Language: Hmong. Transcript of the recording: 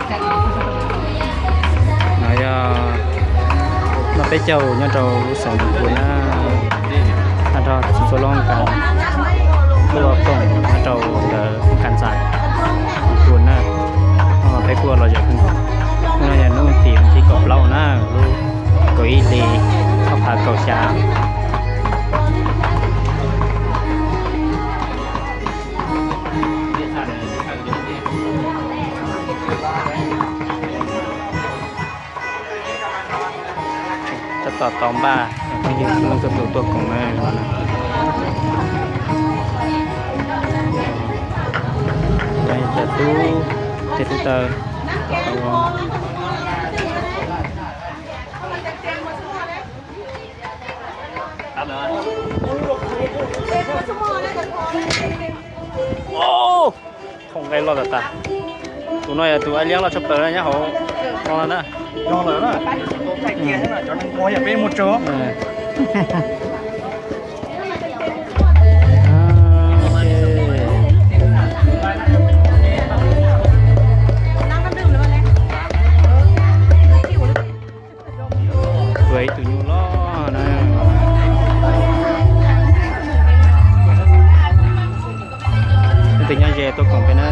No yog no peb caug nyob rau lub xeev Nplog na, nrog txiv txua loj kas tuaj koom nyob rau ntawm kas ntxais Nplog na. No peb kuj los yog hnub no yog hnub tim thib kaum plaub na, lub kaum ib hli ob phav kaum xya. Tab tom tau npaj phooj ywg txhua leej txhua tus tuaj koom na. Cov tub, cov tub taw. Thooj nqaij loj tas tas. Tus no yog tus ab liab loj tshaj plaws nyob hauv no na. Ua ib tug nyuj loj na. Leej twg nyob ze tuaj koom peb na.